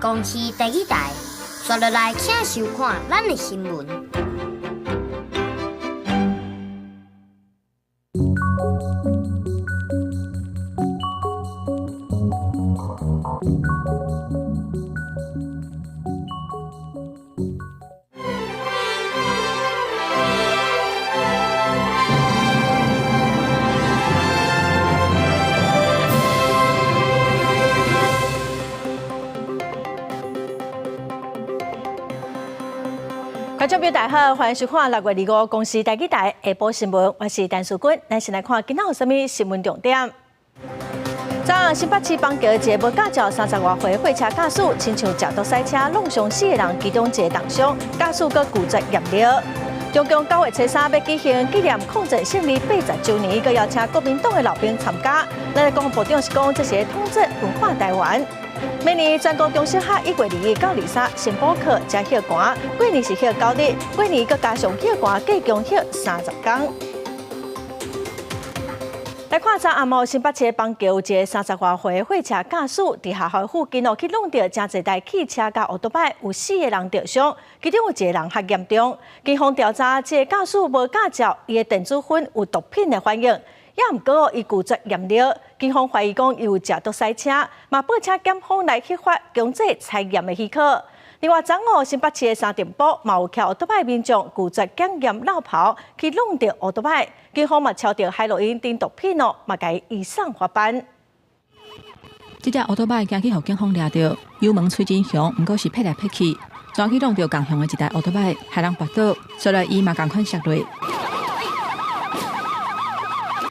公視台語台，紲落來請收看咱的新聞。觀眾朋友大家好，歡迎收看6月25公視台語台下晡新聞，我是陳淑君。咱先來看今仔有啥物新聞重點。昨昏新北市板橋一个無駕照30外歲貨車駕駛，親像食毒賽車，弄傷四个人，其中一个重傷，駕駛閣拒絕驗尿。中共9月初3欲舉行紀念抗戰勝利80週年，閣邀請國民黨的老兵參加。咱的國防部長是講，這是統戰文化台灣。明年全國中小學1月21到23先補課才歇寒，過年是歇9日，過年閣加上歇寒，計共歇30工。來看昨暗暝新北市板橋有一个30外歲貨車駕駛，佇學校附近哦去挵著誠濟台汽車佮歐多擺，有四个人著傷，其中有一个人較嚴重。警方調查，這个駕駛無駕照，伊的電子薰有毒品的反應。也毋過伊拒絕驗尿，警方懷疑講伊有食毒賽車，嘛報請檢方來核發強制採驗的許可。另外，昨昏新北市的三重埔嘛有騎歐多擺民眾拒絕檢驗落跑去挵著歐多擺，警方嘛抄著海洛因等毒品哦，嘛共伊移送法辦。這隻歐多擺驚去予警方掠著，油門吹真強，毋過是撇來撇去，轉去挵著仝向的一台歐多擺，害人跋倒，所以伊嘛仝款摔落。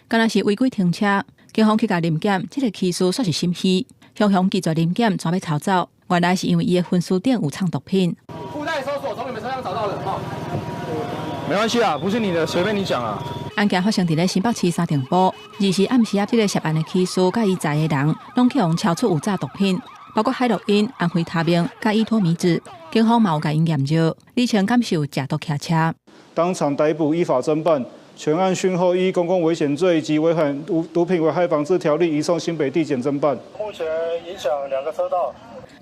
敢若是違規停車，警方去共臨檢，這个起訴煞是心虛，雄雄拒絕臨檢，轉欲逃走。原來是因為伊的薰書頂有藏毒品。附帶搜索，從你們身上找到的。沒關係啊，不是你的，隨便你講啊。案件發生佇咧新北市三重埔，24暗時仔，這个涉案的起訴佮伊在的人，攏去予抄出有詐毒品，包括海洛因、安非他命、佮依托咪酯。警方嘛有共𪜶驗尿，釐清敢是有食毒騎車。當場逮捕，依法偵辦。全案訊後，依公共危險罪及違反毒品危害防制條例，移送新北地檢偵辦。目前影響兩個車道。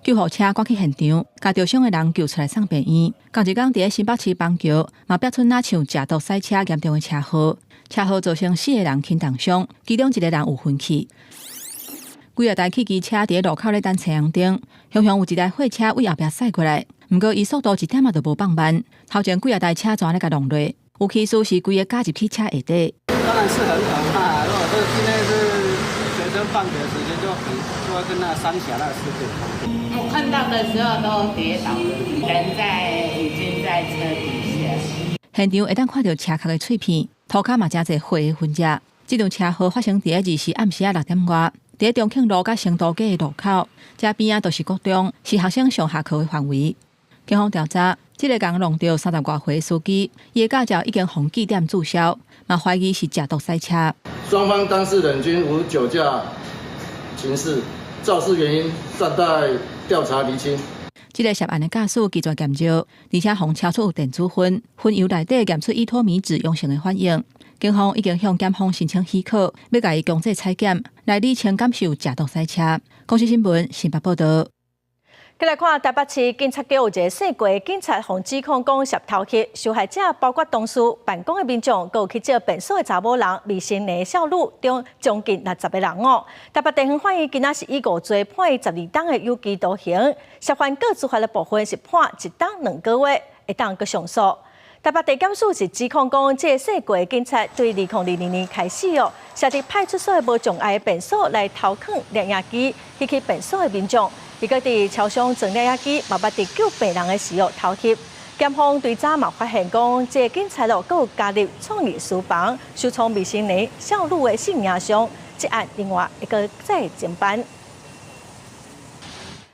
救護車趕去現場，共著傷的人救出來送病院。仝一工佇咧新北市板橋，嘛爆出若像食毒賽車嚴重的車禍，車禍造成四个人輕重傷，其中一个人有昏去。幾若台汽機車佇咧路口咧等青紅燈，雄雄有一台貨車對後壁駛過來，毋過伊速度一點仔都無放慢，頭前幾若台車全咧共挵落。有起訴是規个加入去車下底。當然是很可怕，如果說今天是學生放學時間，就很就會跟那三峽那個事故。我看到的時候都跌倒，人在已經在車底下。現場會當看著車殼的碎片，塗跤嘛誠濟血的痕跡。這場車禍發生佇咧24暗時仔6點外，佇咧中慶路佮成都街的路口，這邊仔就是國中，是學生上下課的範圍。警方調查，這个共挵著30外歲司機，伊的駕照已經予記點註銷，嘛懷疑是食毒賽車。雙方當事人均無酒駕情事，肇事原因尚待調查釐清。這个涉案的駕駛拒絕驗尿，而且予抄出有電子薰，薰油內底驗出依托咪酯陽性的反應。警方已經向檢方申請許可，欲共伊強制採檢，來釐清敢是有食毒賽車。公視新聞新北報導。再來看台北市警察局有一个姓郭警察，予指控講涉偷翕，受害者包括同事、辦公的民眾，閣有去借便所的查某人、未成年少女等將近60个人哦。台北地方法院今仔是以五罪判伊12冬的有期徒刑，涉犯個處罰的部分是判1冬2個月，會當閣上訴。台北地檢署是指控講，這个姓郭警察對2022年開始哦，設佇派出所的無障礙便所來偷囥攝影機，彼去便所的民眾。伊閣佇超商裝攝影機，嘛捌佇救病人的時候偷翕。檢方對早嘛發現講，這个警察咯，閣有加入創意書房收藏未成年少女的性影像，這案另外會閣再偵辦。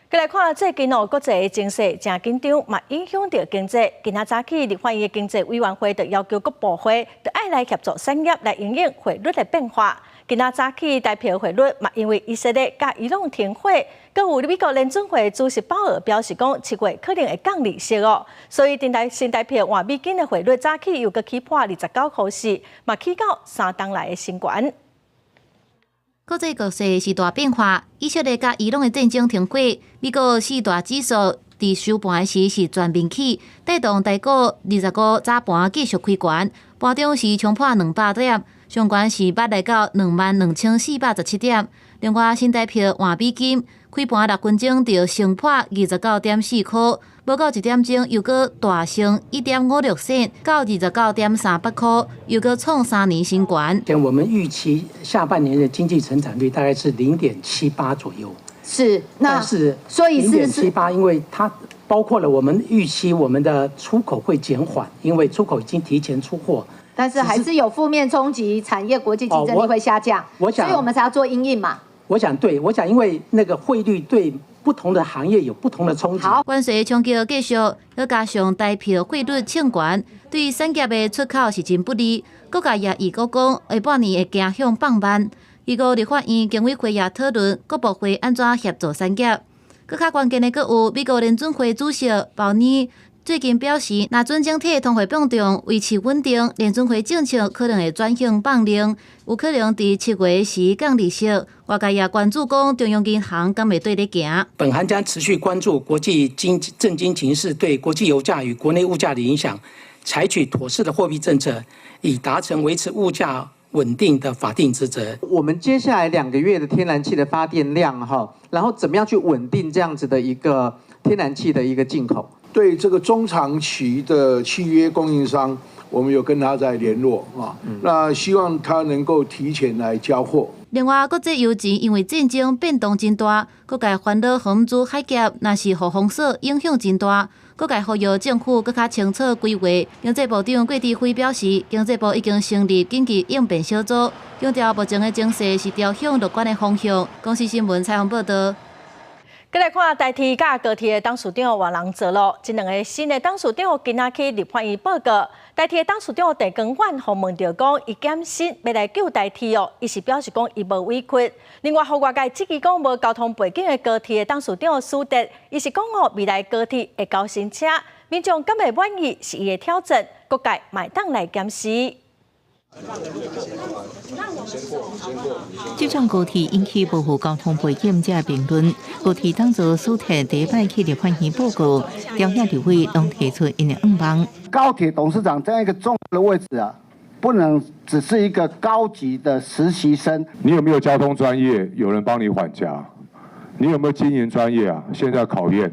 閣來看最近哦，國際情勢誠緊張，嘛影響著經濟。今仔早起，立法院的經濟委員會就要求各部會著愛來協助產業來因應匯率的變化。今仔早起，台幣匯率嘛，因為以色列佮伊朗停火，閣有美國聯準會主席鮑爾表示講，7月可能會降利息哦，所以新台幣換美金的匯率早起又閣起破29箍4，嘛起到3冬來的新懸。國際局勢是大變化，以色列佮伊朗的戰爭停火，美國四大指數佇收盤時是全面起，帶動台股25早盤繼續開懸，盤中是衝破200點，上懸是捌來到22,417點。另外，新台幣換美金開盤6分鐘就升破29.4箍，無夠一點鐘又閣大升1.56仙，到29.38箍，又閣創3年新高。我們預期下半年的經濟成長率大概是0.78左右。是，那但是所以0.78，因為它包括了我們預期我們的出口會減緩，因為出口已經提前出貨。但是還是有負面衝擊，產業國際競爭力會下降。我想，所以我們才要做因應嘛。我想對，我想因為那個匯率對不同的行業有不同的衝擊。好，關稅衝擊繼續，閣加上台幣匯率衝懸，對產業的出口是真不利。國家也預估講，下半年會走向放慢。預估立法院經委會也討論各部會按怎協助產業。閣較關鍵的閣有美國聯準會主席鮑爾最近表示，若準整體通貨膨脹維持穩定，聯準會政策可能會轉向放冗，有可能佇7月時降利息。外界也關注講，中央銀行敢會對咧行。本行將持續關注國際經政經情勢對國際油價與國內物價的影響，採取妥適的貨幣政策，以達成維持物價穩定的法定職責。我們接下來2個月的天然氣的發電量，哈，然後怎麼樣去穩定這樣子的一個天然氣的一個進口？對這個中長期的契約供應商，我們有跟他在聯絡啊，那希望他能夠提前來交貨。另外，國際油錢因為戰爭變動真大，各界煩惱荷姆茲海峽若是予封鎖，影響真大。各界呼籲政府閣較清楚規劃。經濟部長郭智輝表示，經濟部已經成立緊急應變小組，強調目前的情勢是朝向樂觀的方向。公視新聞採訪報導。閣來看台鐵佮高鐵的董事長換人做囉，這兩个新的董事長今仔去立法院報告。台鐵的董事長鄭光遠予問著講，伊減薪欲來救台鐵哦，伊是表示講伊無委屈。另外，予外界質疑講無交通背景的高鐵的董事長蘇德，伊是講哦，未來高鐵會交新車，民眾敢會滿意是伊的挑戰，各界嘛會當來檢視。這場高鐵引起無符交通背景這評論，高鐵董座蘇鐵第一擺去立法院報告，朝野立委攏提出𪜶的願望。高鐵董事長這樣一個重要的位置啊，不能只是一個高級的實習生。你有沒有交通專業？有人幫你緩頰？你有沒有經營專業啊？現在考驗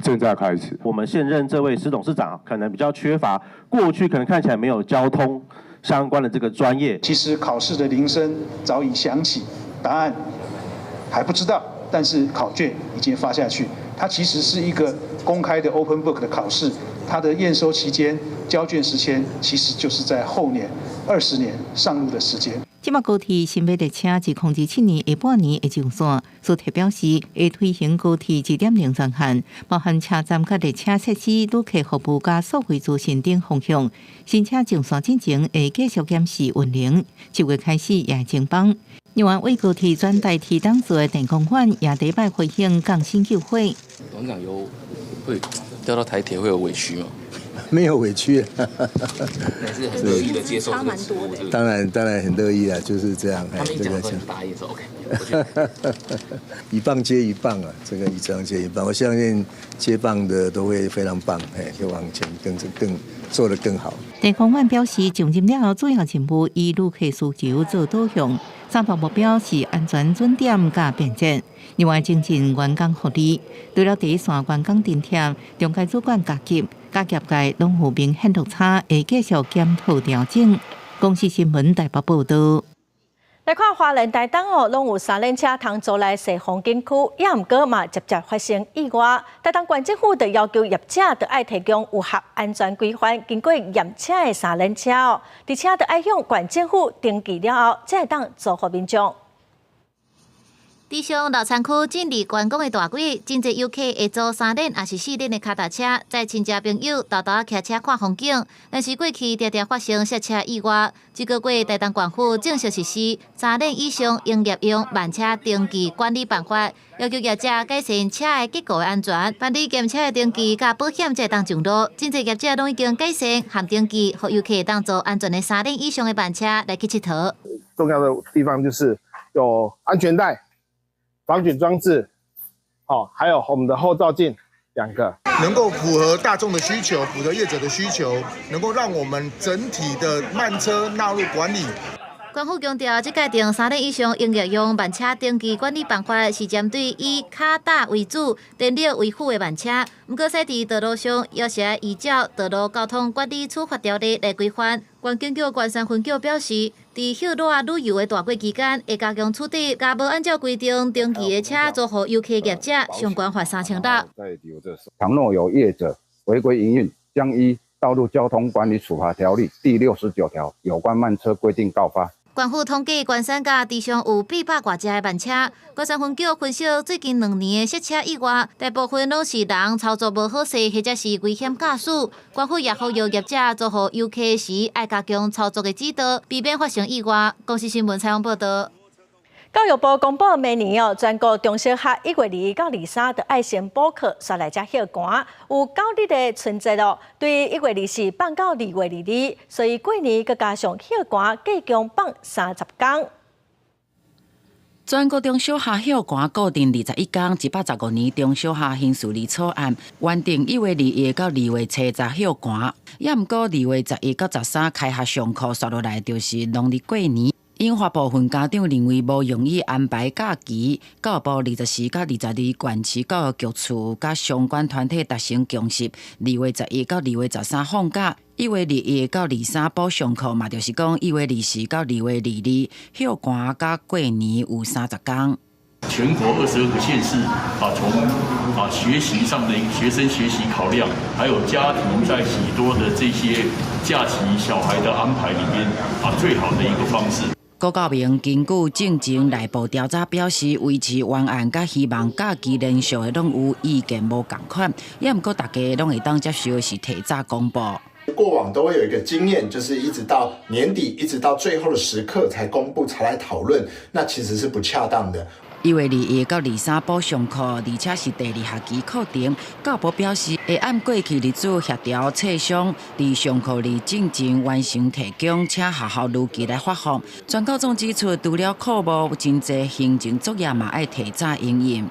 正在開始。我們現任這位施董事長可能比較缺乏過去可能看起來沒有交通相關的這個專業。其實考試的鈴聲早已響起，答案還不知道，但是考卷已經發下去。它其實是一個公開的 open book 的考試，它的驗收期間、交卷時間，其實就是在後年20年上路的時間。這擺高鐵新買列車2027年下半年會上線，蘇鐵表示會推行高鐵2.0專案，包含車站佮列車設施、旅客服務佮數位資訊等方向。新車上線進前會繼續檢視運能，7月開始也會徵班。另外，為高鐵轉台鐵董事的鄭光遠也第一擺回應降薪救火。董事長有會調到台鐵會有委屈嗎？沒有委屈，還是很樂意的接受這個職務。當然，當然很樂意啊，就是這樣。他們一講說答應說 OK，一棒接一棒啊，這個一棒接一棒，我相信接棒的都會非常棒，哎，就往前更更做得更好。鄭光遠表示，上任了後主要任務以旅客需求做導向，三大目標是安全、準點佮便捷。另外，增進員工福利，除了第一線員工津貼，中階主管加級，佮業界攏有明顯落差，會繼續檢討調整。公視新聞台北報導。來看花蓮台東哦，攏有三輪車通租來踅風景區，也毋過嘛，捷捷發生意外。台東縣政府就要求業者著愛提供有合安全規範、經過驗車的三輪車哦，而且著愛向縣政府登記了後，才會當租予民眾。佇上老山區進入觀光的大季，真濟遊客會租三輪抑是四輪的跤踏車，載親戚朋友沓沓仔騎車看風景。但是過去常常發生摔車意外。這個月台東縣府正式實施三輪以上營業用慢車登記管理辦法，要求業者改善車的結構安全，辦理檢車的登記佮保險才會當上路。真濟業者攏已經改善含登記，予遊客當做安全的三輪以上的慢車來去𨑨迌。重要的地方就是。有安全帶、防捲裝置，哦，還有我們的後照鏡兩個。能夠符合大眾的需求，符合業者的需求，能夠讓我們整體的慢車納入管理。官府強調，這改定3年以上營業用慢車登記管理辦法是針對以卡搭為主、電力為輔的慢車。毋過，駛佇道路上，猶是愛依照道路交通管理處罰條例來規範。縣警局關山分局表示，佇歇熱旅遊的大過期間，會加強取締，共無按照規定登記的車租予遊客業者，相關罰3600。倘若有業者違規營運，將依《道路交通管理處罰條例》第69條有關慢車規定告發。縣府統計，關山佮池上有800外隻的慢車。關山分局分析，最近2年的摔車意外，大部分攏是人操作無好勢，或者是危險駕駛。縣府也呼籲業者租予遊客時，愛加強操作的指導，避免發生意外。公視新聞採訪報導。教育部公布，明年哦，全國中小學1月2到23就愛先補課，煞來才歇寒。有9日的春節哦，對1月24放到2月22，所以過年閣加上歇寒，計共放30工。全國中小學歇寒固定21工，115年中小學刑事例草案原定1月21到2月70歇寒，也毋過2月11到13開學上課，煞落來就是農曆過年。引發部分家長認為無容易安排假期，教育部24到22縣市教育局處佮相關團體達成共識，2月11到2月13放假，1月21到23補上課嘛，就是講1月24到2月22歇寒佮過年有30工。全國22個縣市啊，從學習上的學生學習考量，還有家庭在許多的這些假期小孩的安排裡面啊，最好的一個方式。郭教明根據進前內部調查表示，維持原案佮希望假期連續的攏有意見無仝款，也毋過大家攏會當接受的是提早公布。過往都會有一個經驗，就是一直到年底，一直到最後的時刻才公布，才來討論，那其實是不恰當的。1月21到23補上課，而且是第二學期課程。教育部表示，會按過去日子協調磋商，佇上課日進前完成提供，請學校如期來發放。全教總指出，除了課務真濟行政作業嘛，愛提早營運。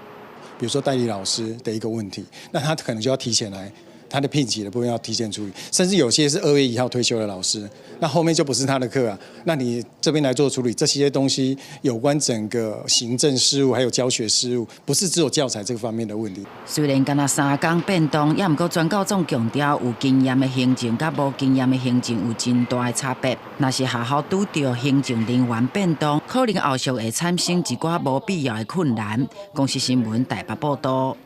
比如說代理老師的一個問題，那他可能就要提前來。他的聘期的部分要提前處理，甚至有些是2月1號退休的老師，那後面就不是他的課啊。那你這邊來做處理，這些東西有關整個行政事務還有教學事務，不是只有教材這個方面的問題。雖然干焦3工變動，也毋過全教總強調，有經驗的行政佮無經驗的行政有真大的差別。若是學校拄著行政人員變動，可能後續會產生一寡無必要的困難。公視新聞台北報導。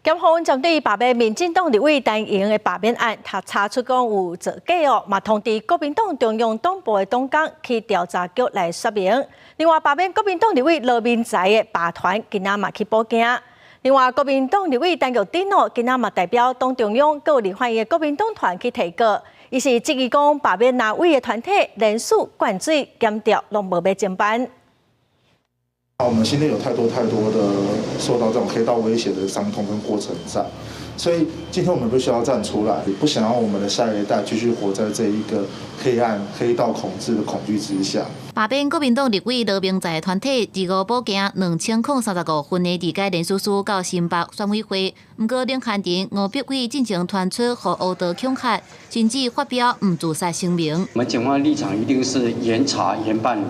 檢方針對罷免民進黨立委陳瑩的罷免案，他查出講有造假哦，嘛通知國民黨中央黨部的黨工去調查局來說明。另外，罷免國民黨立委羅明才的罷團今仔嘛去補件。另外，國民黨立委陳玉珍哦，今仔嘛代表黨中央閣立法院的國民黨團去提告，伊是質疑講罷免藍委的團體連署灌水檢調攏無欲偵辦。我們心內有太多太多的受到這種黑道威脅的傷痛跟過程在，所以今天我們必須要站出來，不想讓我們的下一代繼續活在這一個黑暗、黑道控制的恐懼之下。罷免國民黨立委羅明才的團體二五補件2035份的理解連署書到新北選委會，毋過領銜人吳碧偉進前傳出予烏道恐嚇，甚至發表毋自殺聲明。我們警方立場一定是嚴查嚴辦，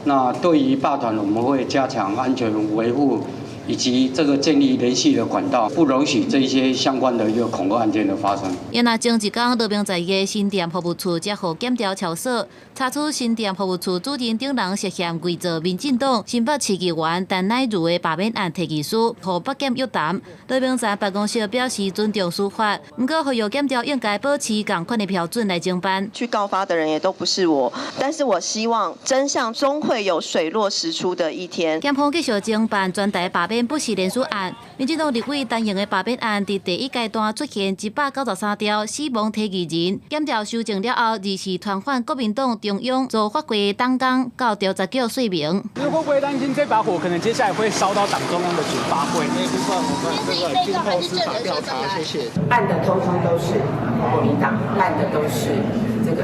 那對於罷團，我們會加強安全維護，以及這個建立聯繫的管道，不容許這些相關的一個恐嚇案件的發生。也若前一工羅明才的新店服務處才予檢調抄鎖，查出新店服務處主任等人涉嫌偽造民進黨新北市議員陳乃如的罷免案提議書，予北檢約談。羅明才辦公室表示尊重司法，毋過呼籲檢調應該保持仝款的標準來偵辦。去告發的人也都不是我，但是我希望真相終會有水落石出的一天。檢方繼續偵辦全台罷免不實連署案，民進黨立委陳瑩的罷免案，佇第一階段出現193條死亡提議人，檢調修正了後，二次傳喚國民黨中央做法規黨工到調查局說明。你會不會擔心這把火可能接下來會燒到黨中央的主發會？那部分我們這個靜候司法調查，謝謝。辦的通通都是國民黨，辦的都是這個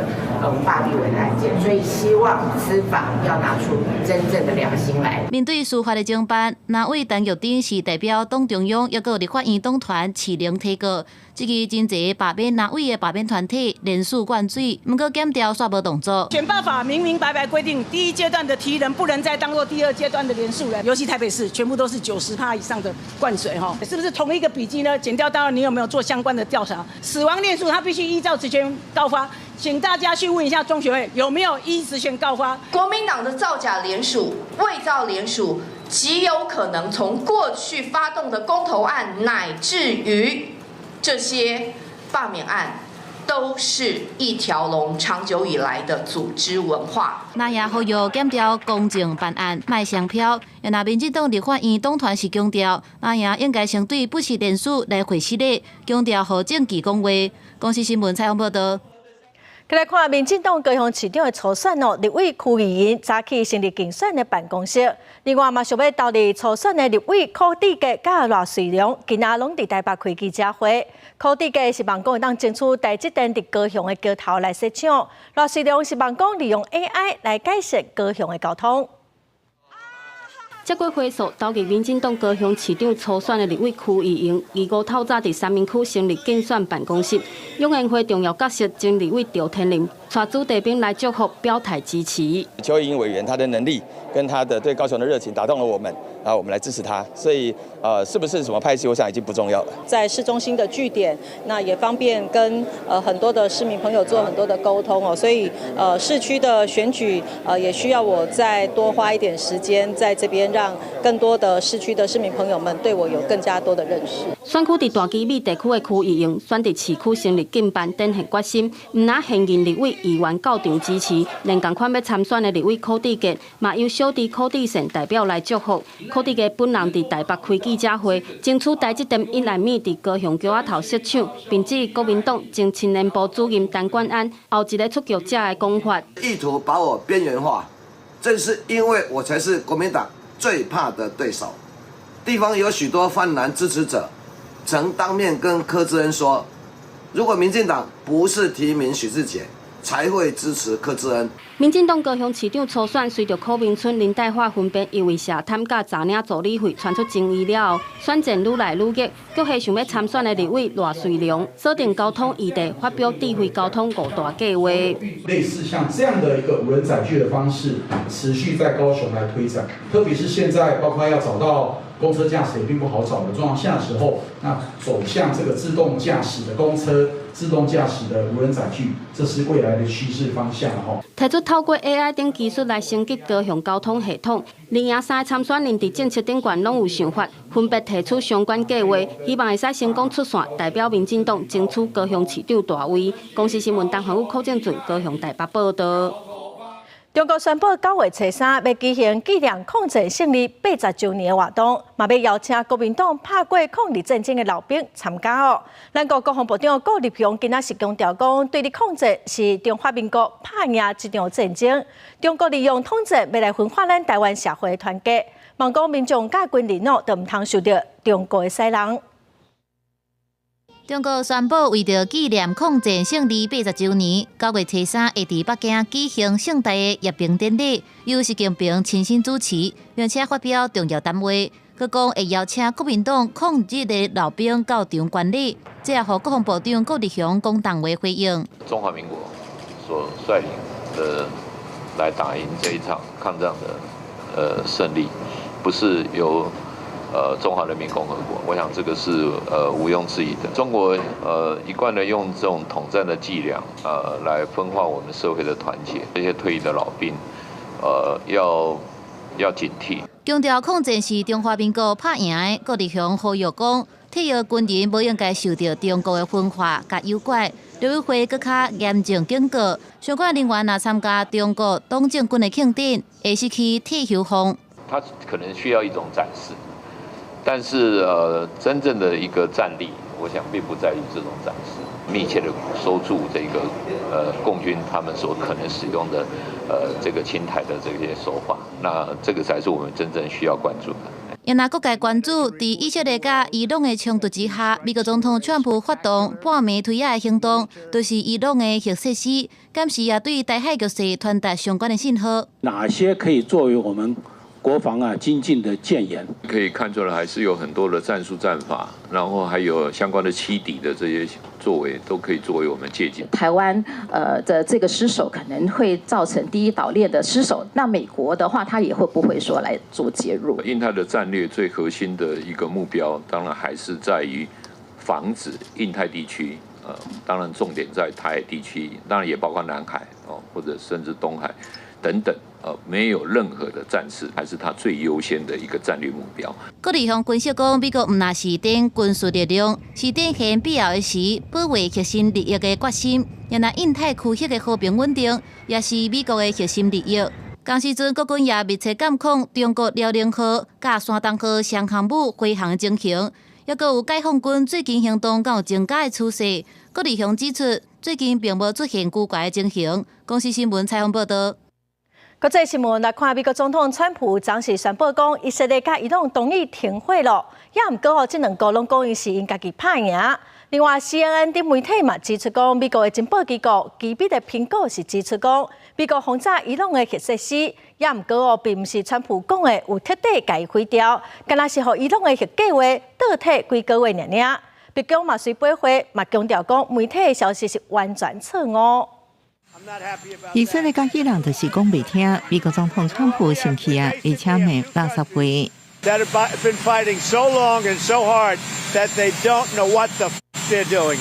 罷立委的案件，所以希望司法要拿出真正的良心來。面對司法的偵辦，藍委陳玉珍是代表黨中央，抑閣立法院黨團市民提告，這個真濟罷免藍委的罷免團體連續灌水，毋過檢調煞無動作。選罷法明明白白規定，第一階段的提人不能再當做第二階段的連署人，尤其台北市全部都是90%以上的灌水，哈，是不是同一個筆跡呢？檢調單位，你有沒有做相關的調查？死亡連署，他必須依照職權告發，請大家去問一下中選會有沒有依職權告發。國民黨的造假聯署、偽造聯署，極有可能從過去發動的公投案，乃至於這些罷免案，都是一條龍長久以來的組織文化。那也呼籲檢調公正辦案，莫雙標。若民進黨立法院黨團是強調，那也應該先對不實連署來回釋理，強調予證據講話。公視新聞採訪報導。來看民進黨高雄市長的初選哦，立委柯議員早起成立競選的辦公室。另外嘛，想欲投入初選的立委柯志杰佮賴瑞隆，今仔攏佇台北開記者會。柯志杰是望講會當爭取台積電佇高雄的橋頭來設廠，賴瑞隆是望講利用 AI 來改善高雄的交通。這過火速投入民進黨高雄市長初選的立委柯議員，二五透早佇三民區成立競選辦公室，湧現會重要角色前立委趙天麟，帶子弟兵來祝福表態支持。邱意瑩委員他的能力跟他的對高雄的熱情打動了我們，然後我們來支持他。所以，是不是什麼派系，我想已經不重要了。在市中心的據點，那也方便跟很多的市民朋友做很多的溝通哦。所以，市區的選舉，也需要我再多花一點時間在這邊，讓更多的市區的市民朋友們對我有更加多的認識。選區佇大基米地區的柯議員選佇市區成立競辦，展現決心。毋但現任立委議員到場支持，連仝款欲參選的立委柯志杰，嘛由小弟柯志善代表來祝福。柯志杰本人佇台北開記者會，爭取台積電1納米佇高雄橋仔頭設廠，並指國民黨前青年部主任陳冠安後一个出局者的講法，意圖把我邊緣化，正是因為我才是國民黨最怕的對手。地方有許多泛藍支持者，曾當面跟柯志恩說，如果民進黨不是提名許智傑，才會支持柯志恩。民進黨高雄市長初選，隨著柯明春、林岱樺分別因為涉貪佮詐領助理費傳出爭議了後，選戰愈來愈激。閣下想欲參選的立委賴瑞隆鎖定交通議題，發表智慧交通五大計劃。類似像這樣的一個無人載具的方式，持續在高雄來推展，特別是現在包括要找到公車駕駛也並不好找的狀況下的時候，那走向這個自動駕駛的公車、自動駕駛的無人載具，這是未來的趨勢方向吼。提出透過 AI 等技術來升級高雄交通系統，連贏三個參選人佇政策頂懸攏有想法，分別提出相關計劃，希望會使成功出線，代表民進黨爭取高雄市長大位。公視新聞陳環宇、柯正俊高雄台北報導。中國宣布9月初3欲舉行紀念抗戰勝利80週年的活動，嘛欲邀請國民黨拍過抗日戰爭的老兵參加哦。咱國國防部長顧立雄今仔是強調講，對日抗戰是中華民國拍贏這場戰爭。中國利用統戰欲來分化咱台灣社會的團結，望講民眾佮軍人哦，都毋通受著中國的使弄。中國宣布為著紀念抗戰勝利80週年，9月初3會佇北京舉行盛大的閱兵典禮，由習近平親身主持，並且發表重要談話。閣講會邀請國民黨抗日的老兵到場觀禮，這也予國防部長顧立雄講重話回應。中華民國所率領的來打贏這一場抗戰的勝利，不是由中華人民共和國，我想這個是毋庸置疑的。中國一貫的用這種統戰的伎倆，來分化我們社會的團結。這些退役的老兵，要警惕。強調抗戰是中華民國拍贏的，顧立雄呼籲講，退役軍人無應該受著中國的分化佮誘拐。陸委會閣較嚴正警告，相關人員若參加中國黨政軍的慶典，會失去退休俸。他可能需要一種展示。但是，真正的一個戰力，我想並不在於這種展示。密切的搜注這個，共軍他們所可能使用的，這個侵台的這些手法，那這個才是我們真正需要關注的。也若各界關注，佇以色列佮伊朗的衝突之下，美國總統川普發動半暝推仔的行動，就是伊朗的核設施，敢是也對台海局勢傳達相關的信號？哪些可以作為我們國防啊精進的建言？可以看出來，還是有很多的戰術戰法，然後還有相關的欺敵的這些作為，都可以作為我們借鑑。台灣的這個失守可能會造成第一島鏈的失守，那美國的話，他也會不會說來做介入？印太的戰略最核心的一個目標，當然還是在於防止印太地區，當然重點在台海地區，當然也包括南海哦，或者甚至東海等等。沒有任何的戰事，還是他最優先的一個戰略目標。郭立雄分析講，美國毋但是展軍事力量，是展現必要的時保衛核心利益的決心。也若印太區域的和平穩定，也是美國的核心利益。仝時陣，國軍也密切監控中國遼寧號佮山東號雙航母飛行的情形，抑閣有解放軍最近行動敢有增加的趨勢。郭立雄指出，最近並無出現古怪的情形。公視新聞採訪報道。國際新聞來看，美國總統川普昨時宣布講，以色列佮伊朗同意停火咯，也毋過哦，這兩國攏講𪜶是𪜶家己拍贏。另外，CNN 等媒體嘛指出講，美國的情報機構機密的評估是指出講，美國轟炸伊朗的核設施，也毋過哦，並毋是川普講的有徹底共伊毀掉，敢若是予伊朗的核計劃倒退幾個月爾爾。白宮嘛隨駁回，嘛強調講媒體的消息是完全錯誤。以色列佮伊朗就是講袂聽，美國總統川普生氣啊，而且罵垃圾話。 That have been fighting so long and so hard that they don't know what the they're doing.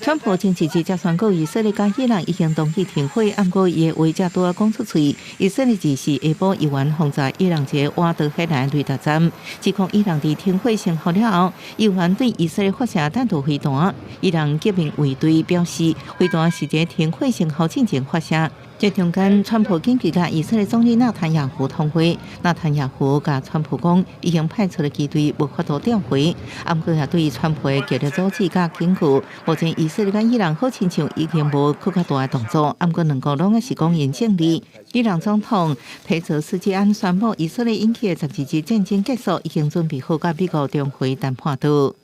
川普前一日才宣告以色列佮伊朗已經同意停火，毋過伊的話才拄仔講出喙。以色列這時下晡猶原轟炸伊朗一個瓦德黑蘭雷達站，指控伊朗佇停火生效了後，猶原對以色列發射彈道飛彈。伊朗革命衛隊表示，飛彈是佇停火生效進前發射。這中間，川普緊急佮以色列總理納坦雅胡通話，納坦雅胡共川普講，已經派出的機隊無法度調回，毋過也對川普的極力阻止佮警告，目前以色列佮伊朗好親像已經無閣較大的動作，毋過兩國攏猶是講𪜶勝利。伊朗總統佩澤斯基安宣布，以色列引起的十字軍戰爭結束，已經準備好佮美國重回談判桌。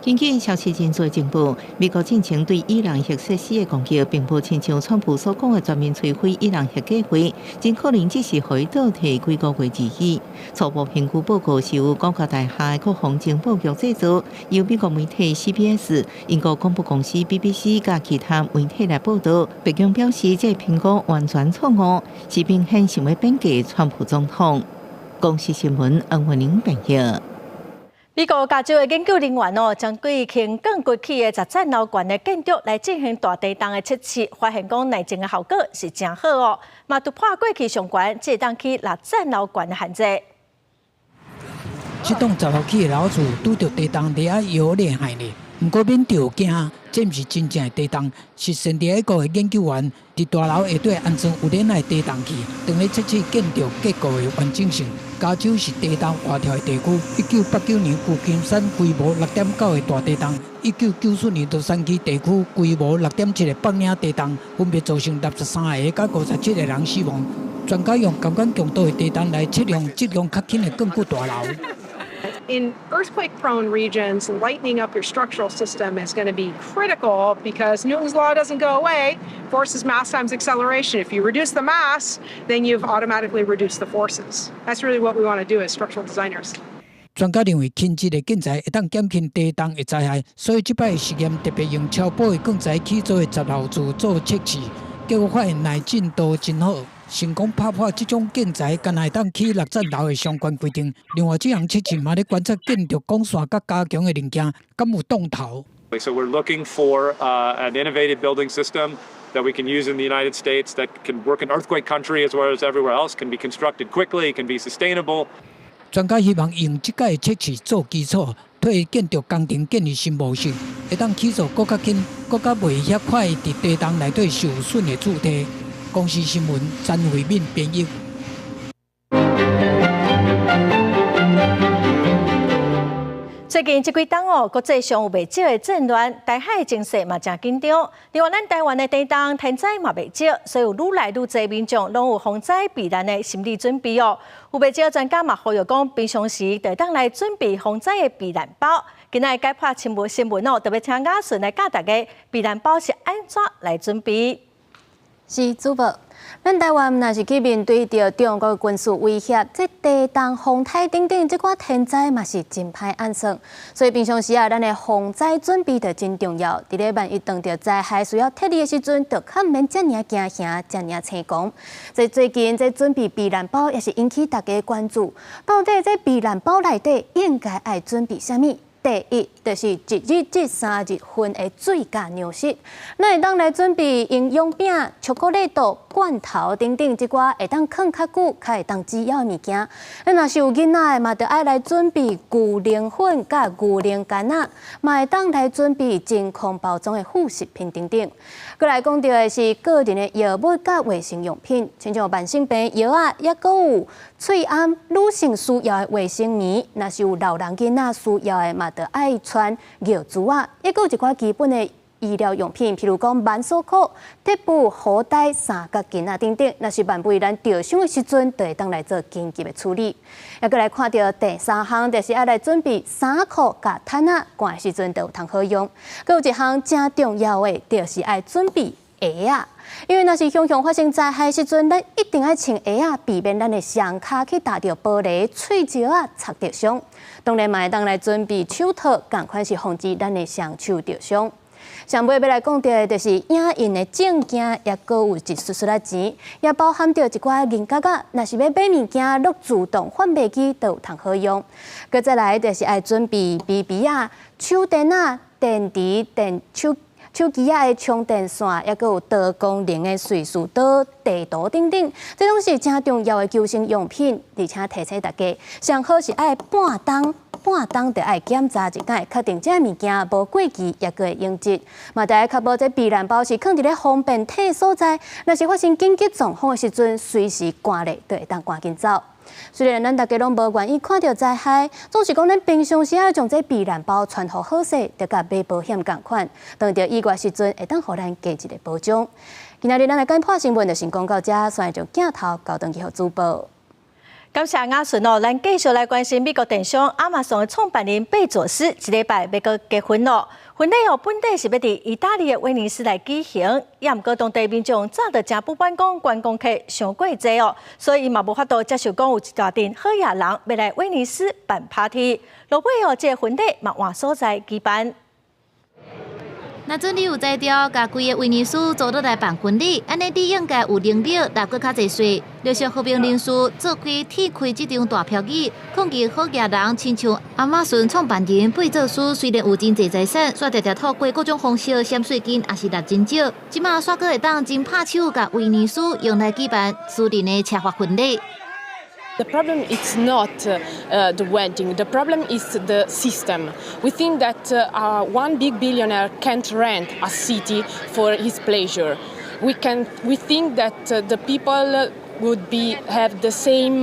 根據消息人士情報，美國進前對伊朗核設施的攻擊，並無親像川普所講的全面摧毀伊朗核計劃，真可能只是予伊倒退幾個月而已。初步評估報告是由五角大廈的國防情報局製作，由美國媒體 CBS、英國廣播公司 BBC 佮其他媒體來報道。白宮表示，這個評估完全錯誤，是明顯想欲貶低川普總統。公視新聞恩惠玲編譯。美國加州的研究人員哦，針對輕鋼崛起的十層樓懸的建築來進行大地動的測試，發現講耐震的效果是誠好哦，嘛突破過去上懸會當起六層樓懸的限制。這棟十號起的樓厝拄著地動佇遐搖咧害呢，毋過免著驚，這毋是真正的地動，是聖地亞哥的研究員佇大樓下底安裝有鏈仔的地動器，當咧測試建築結構的完整性。加州是地動活跳的地區，1989年舊金山規模6.9的大地動，1994年洛杉磯地區規模6.7的北嶺地動，分別造成63個佮57個人死亡。專家用仝款強度的地動來測量質量較輕的鋼骨大樓。 In earthquake-prone regions, lightening up your structural system is going to be critical because Newton's law doesn't go away. Force is mass times acceleration. If you reduce the mass, then you've automatically reduced the forces. That's really what we want to do as structural designers. 專家認為輕質的建材會當減輕地動的災害，所以這擺實驗特別用超薄的鋼材起做的雜樓厝做測試，結果發現耐震度真好。成功拍破這種建材敢若會當起六層樓的相關規定。另外，這項測試嘛咧觀察建築鋼線佮加強的零件，敢有擋頭。 So we're looking for an innovative building system that we can use in the United States that can work in earthquake country as well as everywhere else, can be constructed quickly, can be sustainable. 專家希望用這擺測試做基礎，推建築工程建立新模式，會當起造閣較輕、閣較袂遐快佇地動內底受損的柱體。公視新聞詹慧敏編譯。最最近這幾冬哦，國際上有袂少的戰亂，台海情勢嘛誠緊張。另外，咱台灣的地動天災嘛袂少，所以有愈來愈濟民眾攏有防災避難的心理準備哦。有袂少專家嘛呼籲講，平常時就會當來準備防災的避難包。今仔日解破新聞新聞哦，特別請雅順來教大家避難包是按怎來準備。是主播，咱台灣若是去面對著中國軍事威脅，這地動、風颱等等，這寡天災嘛是真歹按算。所以平常時啊，咱的防災準備就真重要。佇咧萬一當著災害需要撤離的時陣，就較毋免遮爾驚嚇、遮爾青狂。這最近這準備避難包也是引起大家關注。到底這避難包內底應該愛準備啥物？第一，就是一日至三日份的水佮糧食，咱會當來準備營養餅、巧克力豆、罐頭等等，這寡會當囥較久、較會當滋養的物件。咱若是有囡仔的嘛，著愛來準備牛奶粉佮牛奶乾仔，嘛會當來準備真空包裝的副食品等等。閣來講著的是個人的藥物佮衛生用品，親像慢性病藥仔，抑閣有喙罨女性需要的衛生棉，若是有老人囡仔需要的嘛，著愛穿尿苴仔，抑閣有一寡基本的醫療用品，譬如講絆手褲、貼布、雨袋、三角巾仔等等。若是萬不咱著傷的時陣，就會當來做緊急的處理。抑閣來看著第三項，就是愛來準備衫褲佮毯仔，寒的時陣就有通好用。閣有一項誠重要的，就是愛準備鞋仔。因為若是常常發生災害時陣，咱一定愛穿鞋仔，避免咱的雙跤去踏著玻璃、碎石仔，擦著傷。當然嘛會當來準備手套，仝款是防止咱的雙手著傷。上尾欲來講著的，就是影印的證件，抑閣有一絲絲仔錢，也包含著一寡銀角仔。若是欲買物件，攏自動販賣機都有通好用。閣再來就是愛準備 BB 仔、手電仔、電池、電手手機仔的充電線，抑閣有多功能的瑞士刀、地圖等等，這攏是誠重要的求生用品。而且提醒大家，上好是愛半冬。半冬就愛檢查一擺，確定這物件無過期，抑閣會用得。嘛，著愛確保這避難包是囥佇咧方便提所在，若是發生緊急狀況的時陣，隨時趕咧就會當趕緊走。雖然咱大家攏無願意看著災害，總是講咱平常時仔將這避難包穿予好勢，就佮買保險仝款，當著意外時陣會當予咱加一个保障。今仔日咱來講破新聞就先講到這，煞將鏡頭交轉去予主播。感謝雅順哦，咱繼續來關心美國電商亞馬遜的創辦人貝佐斯，這禮拜欲閣結婚囉。婚禮哦，本底是欲佇意大利的威尼斯來舉行，也毋過當地民眾早就誠不滿講觀光客傷過濟哦，所以伊嘛無法度接受講有一大陣好額人欲來威尼斯辦 party。落尾哦，這個婚禮嘛換所在舉辦。若準你有才調，共規个威尼斯租落來辦婚禮，按呢你應該有能力納閣較濟稅。綠色和平人士做開踢開這張大票機，抗議好額人親像亞馬遜創辦人貝佐斯，雖然有真濟財產，卻常常透過各種方式省稅金，也是納真少。這馬煞閣會當真拍手，共威尼斯用來舉辦私人的奢華婚禮。 The problem is not the wedding. The problem is the system. We think that one big billionaire can't rent a city for his pleasure. We can. We think that the people would be have the same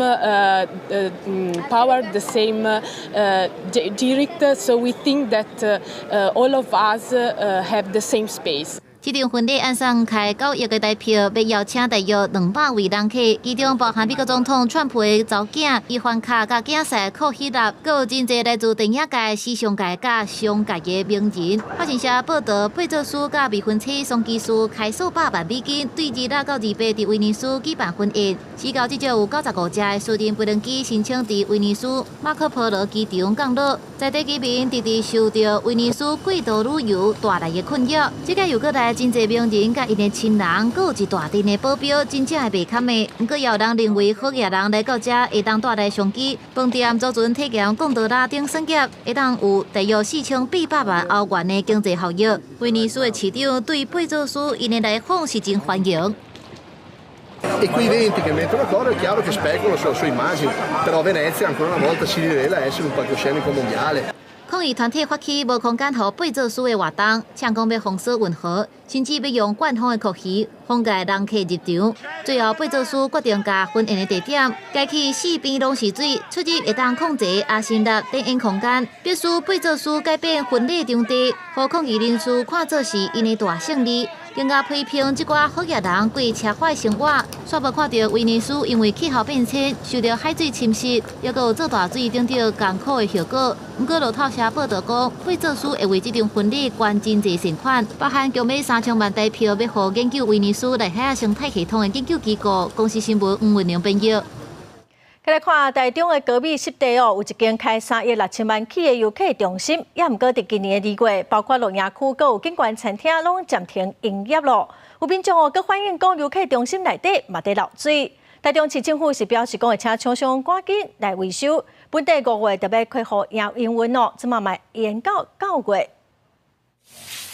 power, the same direct. So we think that all of us have the same space. 這場婚禮按算開9億个台票，欲邀請大約200位人客，其中包含美國總統川普的查某囝伊凡卡佮囝婿庫希納，閣有真濟來自電影界、時尚界佮商界的名人。法新社報導，貝佐斯佮未婚妻桑基斯開數百萬美金，對26到28佇威尼斯舉辦婚宴。時到至少有95架的私人飛行機申請佇威尼斯馬可波羅機場降落，在地居民直直受著威尼斯過度旅遊帶來的困擾。這個又閣來真濟名人佮𪜶的親人，閣有一大陣的保鏢，真正會袂堪的。毋過也有人認為，好額人來到遮會當帶來商機，飯店、租船、體驗、貢多拉等產業，會當有大約4800萬歐元的經濟效益。威尼斯的市長對貝佐斯𪜶的來訪是真歡迎。 E quei venti che mettono d'accordo è chiaro che speculano sulla sua immagine, però Venezia ancora una volta si rivela essere un palcoscenico mondiale. 抗議團體發起無空間予貝佐斯的活動，嗆講欲封鎖運河，甚至欲用官方的國旗，封蓋人客入場。最後，貝佐斯決定共婚宴的地點改去四邊攏是水，出入會當控制阿心納展演空間。必須貝佐斯改變婚禮場地，予抗議人士看做是𪜶的大勝利。更加批評這寡好額人過奢華生活，煞無看著威尼斯因為氣候變遷受著海水侵蝕，猶閣有做大水等等艱苦的後果。毋過路透社報導講，貝佐斯會為這場婚禮捐真濟善款，包含購買3000萬台票，欲予研究威尼斯內海仔生態系統的研究機構。公視新聞黃文玲編譯。來看台中的高美濕地哦，有一間開3億6千萬起的遊客中心，也毋過佇今年的2月，包括露營區、閣有景觀餐廳攏暫停營業咯。有民眾哦，閣反映講遊客中心內底嘛佇漏水。台中市政府是表示講會請廠商趕緊來維修，本地5月就欲恢復營運哦，這馬嘛延到9月。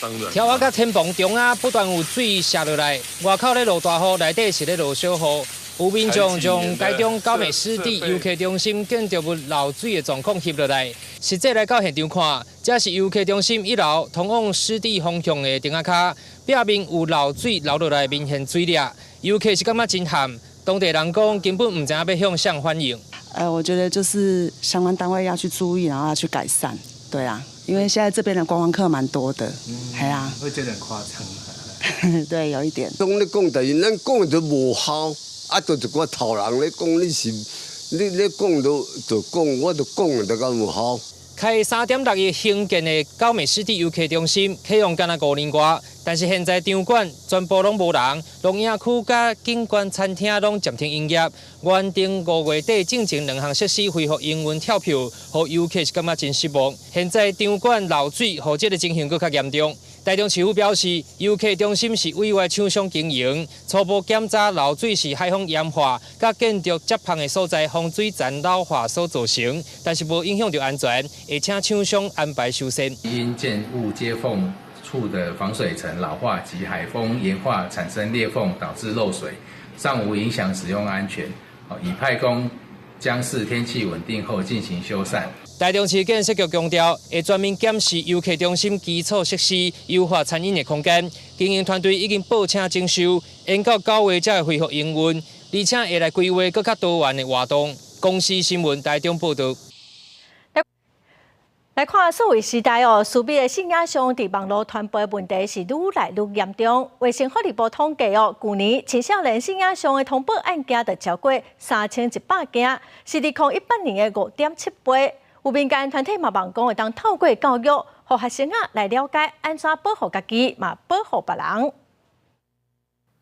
柱仔佮天棚中啊，不斷有水瀉落來，外口咧落大雨，內底是咧落小雨。有民眾將台中高美濕地遊客中心建築物漏水的狀況翕落來，實際來到現場看，這是遊客中心一樓通往濕地方向的埕仔跤，壁面有漏水流落來明顯水裂，遊客是感覺真譀，當地人講根本毋知影欲向誰反映。我覺得就是相關單位要去注意，然後要去改善，對啊，因為現在這邊的觀光客蠻多的，係啊。會覺得很誇張。對，有一點。當你講，但是咱講的都無效。啊，就一寡頭人咧講，你是你咧講就就講，我就講就敢有效。開3.6億興建的高美濕地遊客中心，啟用敢若5年外，但是現在場館全部攏無人，露營區佮景觀餐廳攏暫停營業。原定5月底進前兩項設施恢復營運跳票，予遊客是感覺真失望。現在場館漏水，予這个情形閣較嚴重。台中市府表示，遊客中心是委外廠商經營，初步檢查漏水是海風鹽化，佮建築接縫的所在防水層老化所造成，但是無影響著安全，會請廠商安排修繕。因建物接縫處的防水層老化及海風鹽化產生裂縫，導致漏水，尚無影響使用安全。已派工將視天氣穩定後進行修繕。台中市建設局強調，會全面檢視遊客中心基礎設施，優化餐飲的空間。經營團隊已經報請整修，延到9月才會恢復營運，而且會來規劃閣較多元的活動。公視新聞台中報導。來看數位時代哦，私密的性影像佇網路傳播的問題是愈來愈嚴重。衛生福利部統計哦，舊年青少年性影像的通報案件就超過3100件，是2018年的5.7倍。有民間團體嘛望講會當透過教育，予學生仔來了解按怎保護家己，嘛保護別人。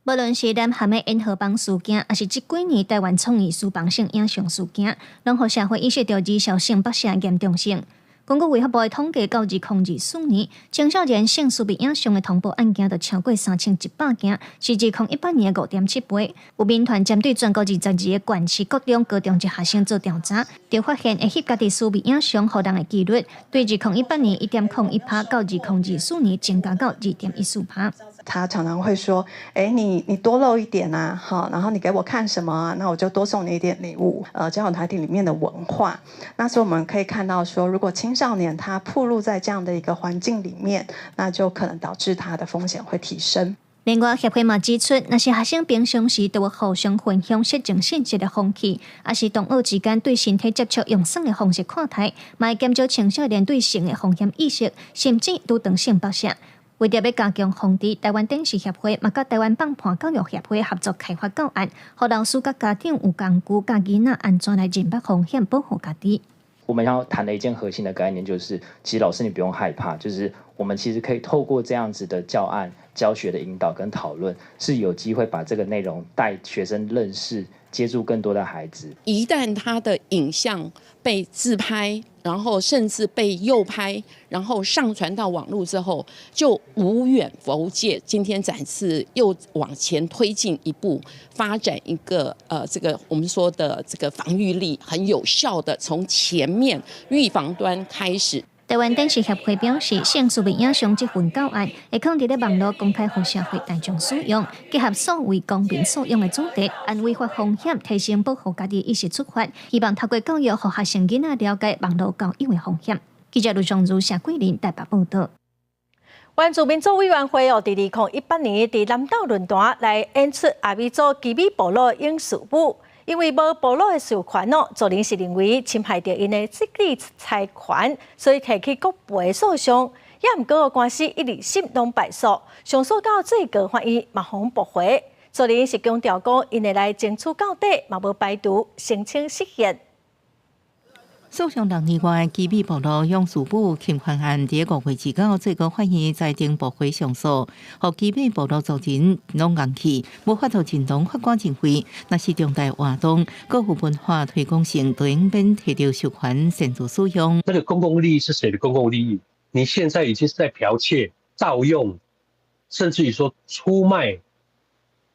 無論是南韓的延河幫事件，抑是這幾年台灣創意書房性影像事件，攏予社會意識著兒少性剝削嚴重性。根據衛福部的統計，到2024年，青少年性私密影像的通報案件就超過3100件，是2018年的5.7倍。有民團針對全國22個縣市國中、高中級學生做調查，就發現會翕家己私密影像予人的幾率，對2018年1.01%到2024年增加到2.14%。他常常會說：“哎，你多露一點啊，好，然後你給我看什麼啊，那我就多送你一點禮物。”交友團體裡面的文化，那所以我們可以看到說，如果青少年他暴露在這樣的一個環境裡面，那就可能導致他的風險會提升。另外，協會嘛指出，若是學生平常時都有互相分享色情信息的風氣，抑是同學之間對身體接觸用耍的方式看待，嘛會減少青少年對性的風險意識，甚至拄著性剝削。為著欲加強防治，台灣電視協會嘛佮台灣放伴教育協會合作開發教案，予老師佮家長有工具教囡仔按怎來認捌風險，保護家己。我們要談的一件核心的概念就是，其實老師你不用害怕，就是我們其實可以透過這樣子的教案、教學的引導跟討論，是有機會把這個內容帶學生認識、接觸更多的孩子。一旦他的影像被自拍，然後甚至被誘拍，然後上傳到網路之後，就無遠弗屆。今天展示又往前推進一步，發展一個這個我們說的這個防禦力很有效的，從前面預防端開始。台灣電視協會表示，性私密影像這份教案會放佇咧網路公開，予社會大眾使用，結合數位公民素養的主題，按違法風險提升保護家己意識出發，希望透過教育，予學生囡仔了解網路交友的風險。記者盧尚如、謝桂林台北報導。原住民族委員會哦，佇2018年佇南投論壇來演出阿美族奇美部落勇士舞，因為無部落的授權哦，族人是認為侵害著𪜶的智慧財權，所以提起國賠訴訟。也毋過官司一二審攏敗訴，上訴到最高法院嘛予駁回。族人是強調講，𪜶會來爭取到底，嘛無排除申請釋憲。訴訟6年外，奇美部落勇士舞侵權案，佇5月29最高法院裁定駁回上訴，予奇美部落族人攏硬氣，無法度認同法官認為，若是重大活動，閣有文化推廣性，就應免提著授權擅自使用。那個公共利益是誰的公共利益？你現在已經是在剽竊、盜用，甚至於說出賣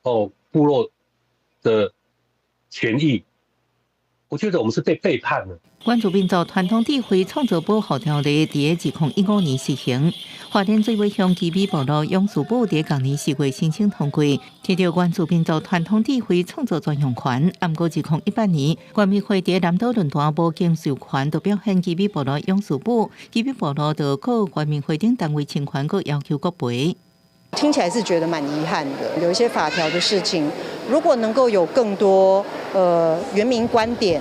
哦部落的權益。我覺得我們是被背叛了。原住民族傳統智慧創造保護條例佇2015年實行，花蓮水尾鄉奇美部落勇士舞佇仝年4月申請通過，提著原住民族傳統智慧創造專用權。毋過2018年，原民會佇南島論壇無經授權，就表演奇美部落勇士舞，奇美部落就告原民會等單位侵權，閣要求國賠。聽起來是覺得蠻遺憾的，有一些法條的事情，如果能夠有更多原民觀點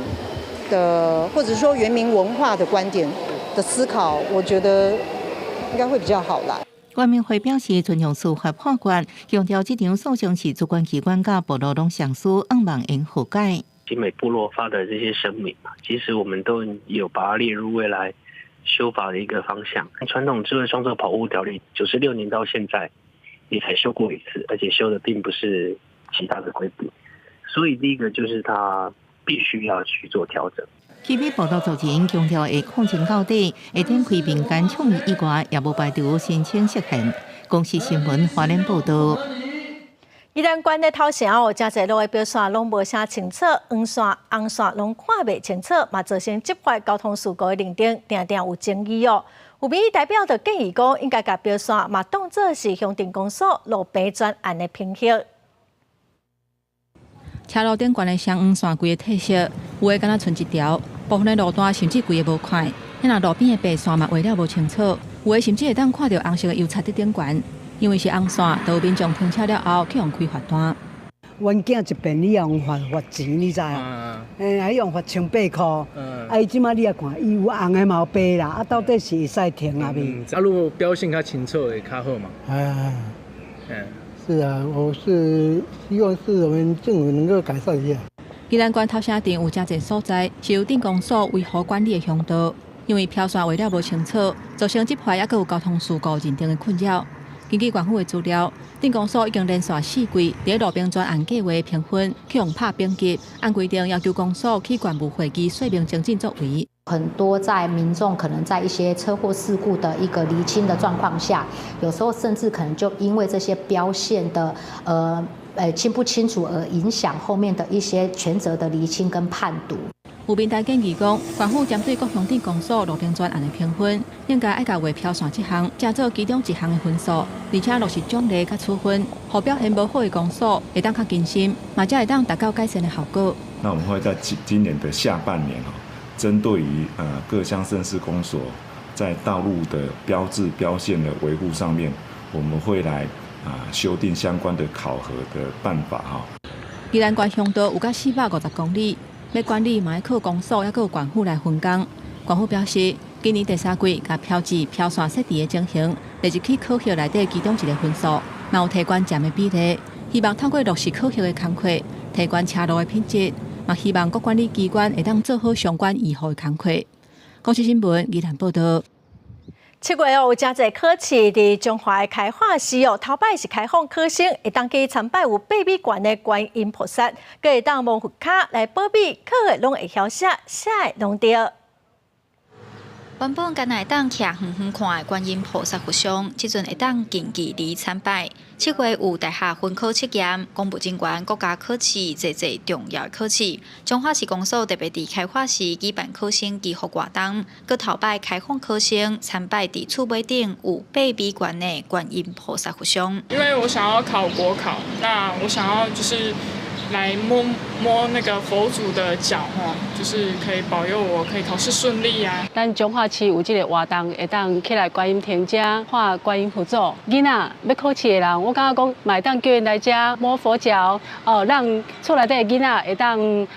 的，或者說原民文化的觀點的思考，我覺得應該會比較好啦。原民會表示尊重司法判決，強調這場訴訟是主管機關佮部落攏相輸，向望會和解。奇美部落發的這些聲明嘛，其實我們都有把它列入未來修法的一個方向。傳統智慧創作保護條例96年到現在也才修過一次，而且修的並不是其他的規定，所以第一個就是它必須要去做調整。奇美部落族人強調會抗爭到底，會展開民間倡議以外，也無排除申請釋憲。公視新聞花蓮報道。宜蘭縣的頭城哦，誠濟路的標線攏無啥清楚，黃線、紅線攏看袂清楚，嘛造成執法交通事故的認定，定定有爭議哦。有民意代表就建議講，應該共標線嘛當做是鄉鎮公所路邊專案的評核。車路頂懸的雙黃線規个褪色，有的敢若賰一條，部分的路段甚至規个無看。若路邊的白線嘛畫了無清楚，有的甚至會當看著紅色的油漆佇頂懸。因為是紅線，就有民眾停車了後去予開罰單。阮囝一遍你予罰罰錢，你知啊？欸，還用罰1800箍。啊，伊這擺你也看，伊有紅的嘛有白啦，啊，到底是會使停抑未？啊，如果標線較清楚會較好嘛？哎，嗯，是啊，我是希望是我們政府能夠改善一下。宜蘭縣頭城鎮有誠濟所在是由鎮公所維護管理的鄉道，因為標線畫了無清楚，造成執法抑閣有交通事故認定的困擾。根據縣府的資料，鎮公所已經連續4季佇路邊專案計畫評分去予拍評級，按規定要求公所去縣務會議說明精進作為。很多在民眾可能在一些車禍事故的一個釐清的狀況下，有時候甚至可能就因為這些標線的清不清楚而影響後面的一些權責的釐清跟判讀。有民代建議講，縣府針對各鄉鎮公所路邊專案的評分，應該愛共畫標線這項，當做其中一項的分數，而且落實獎勵佮處分，予表現無好的公所會當較謹慎，嘛才會當達到改善的效果。那我們會在今今年的下半年哦，針對於各鄉鎮市公所在道路的標誌標線的維護上面，我們會來修訂相關的考核的辦法哈。宜蘭縣鄉道有甲450公里。欲管理嘛愛靠公所，抑閣有縣府來分工。縣府表示，今年第三季共標誌標線設置的情形列入去考核內底其中一個分數，嘛有提懸站的比例，希望透過落實考核的工課，提懸車路的品質，嘛希望各管理機關會當做好相關維護的工課。公視新聞宜蘭報道。7月哦，有誠濟考試佇彰化的開化市哦，頭擺是開放考生會當去參拜有八米懸的觀音菩薩，閣會當摸佛跤來保庇，考的攏會曉寫，寫的攏對。原本干焦會當徛遠遠看的觀音菩薩佛像，這陣會當近距離參拜。7月有大學分科測驗、公務人員國家考試，濟濟重要的考試。彰化市公所特別佇開化市舉辦考生祈福活動，閣頭擺開放考生參拜佇厝尾頂有8米懸的觀音菩薩佛像。因為我想要考國考，那我想要就是來摸摸那個佛祖的腳，吼，就是可以保佑我可以考試順利啊。咱彰化市有這个活動，會當起來觀音亭遮看觀音佛祖。囡仔欲考試的人，我感覺講嘛會當叫𪜶來遮摸佛腳，哦，讓厝內底的囡仔會當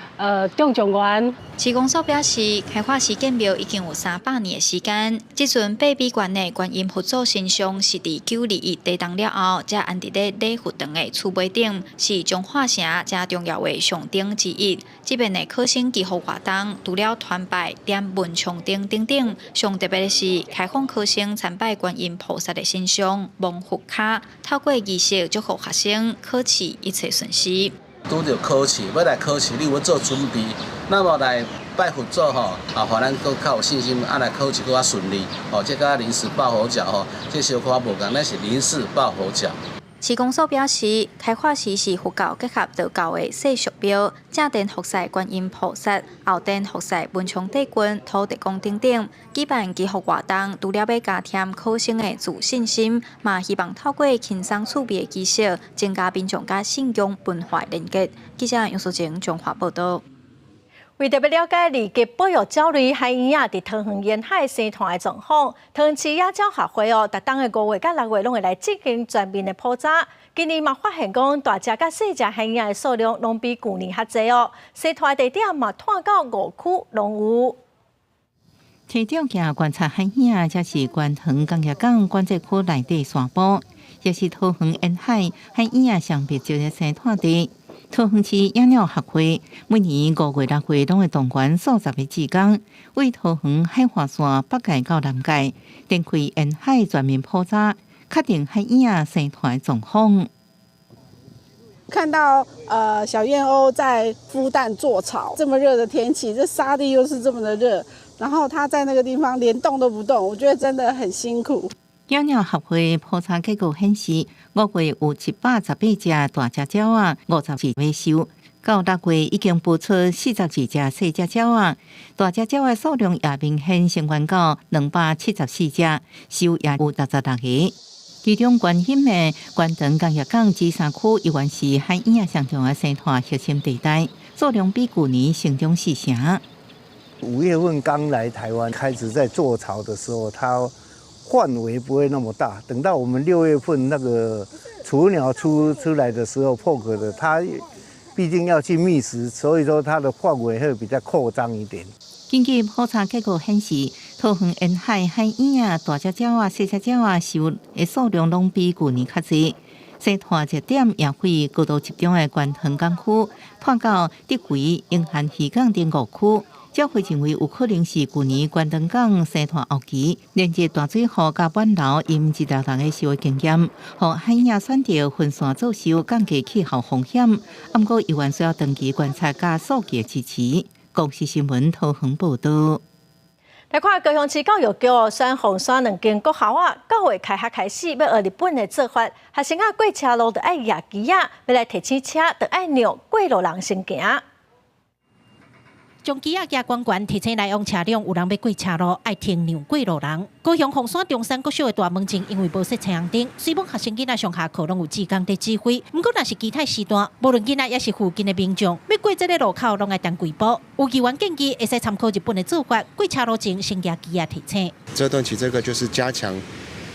中狀元。市公所表示，開化市建廟已經有300年的時間。這尊八米懸的觀音佛祖神像是佇921地動了後，才安置佇禮佛堂的厝尾頂，是彰化城誠重要的象徵之一。這擺的考生祈福活動，除了團拜、點文昌燈等等，上特別的是開放考生參拜觀音菩薩的神像，摸佛跤，透過儀式祝福學生考試一切順遂。拄著考試，欲來考試，你有欲做準備，那麼來拜佛祖吼，啊，予咱閣較有信心，啊來考試閣較順利。哦，這佮臨時抱佛腳吼，這小可無仝，咱是臨時抱佛腳。市公所表示，開化寺是佛教結合道教的世俗廟，正殿服侍觀音菩薩，後殿服侍文昌帝君、土地公等等。舉辦祈福活動，除了欲加添考生的自信心，嘛希望透過輕鬆趣味的儀式，增加民眾佮信仰文化連結。記者楊淑靜彰化報導。為著欲了解二級保育鳥類海鶯仔佇桃園沿海生態的狀況，桃園市野鳥學會哦，逐冬的5月佮6月攏會來進行全面的普查。今年嘛發現講，大隻佮細隻海鶯仔的數量攏比舊年較濟哦。生態地點嘛，拓到五區攏有。提吊鏡觀察海鶯仔，這是關園工業港管制區內底山坡，也是桃園沿海海鶯仔上密集的生態地。桃園市野鳥學會每年5月、6月攏會動員數十个志工，為桃園海岸線北界到南界，展開沿海全面普查，確定海鶯仔生態狀況。看到小燕鷗在孵蛋做巢，這麼熱的天氣，這沙地又是這麼的熱，然後它在那個地方連動都不動，我覺得真的很辛苦。野鳥學會普查結果顯示，5月有118隻大隻鳥仔，52尾鷇；到6月已經孵出42隻細隻鳥仔，大隻鳥仔數量也明顯升懸到274隻，鷇也有66個。其中關心的關園工業港芝山區，依然是海鶯仔上重要生態核心地帶，數量比舊年成長4成。 5月份剛來台灣，開始在做巢的時候，它範圍不會那麼大，等到我們6月份那個雛鳥出來的時候破殼的，它畢竟要去覓食，所以說它的範圍會比較擴張一點。根據普查結果顯示，桃園沿海海鶯仔、大隻鳥仔、細隻鳥仔鷇的數量攏比舊年較濟。生態熱點也會高度集中的關園港區，拓到竹圍、永漢漁港等五區。這會認為有可能是舊年關園港生態後期，連日大水雨佮滿流淹一條人的社會經驗，予海鶯仔選擇分散做鷇，降低氣候風險。毋過，猶原需要長期觀察佮數據支持。公視新聞桃園報導。來看高雄市教育局選鳳山兩間國校啊，9月開學開始欲學日本的做法，學生仔過車路就愛攑旗仔，欲來提醒車就愛讓過路人先行。將旗仔舉懸懸，提醒來往車輛有人欲過車路，愛停讓過路人。高雄鳳山中山國小的大門前，因為無設青紅燈，雖罔學生囡仔上下課攏有志工佇指揮。毋過，若是其他時段，無論囡仔抑是附近的民眾，欲過這个路口，攏愛等幾步。有議員建議，會使參考日本的做法，過車路前先舉旗仔提醒。遮斷旗這個就是加強，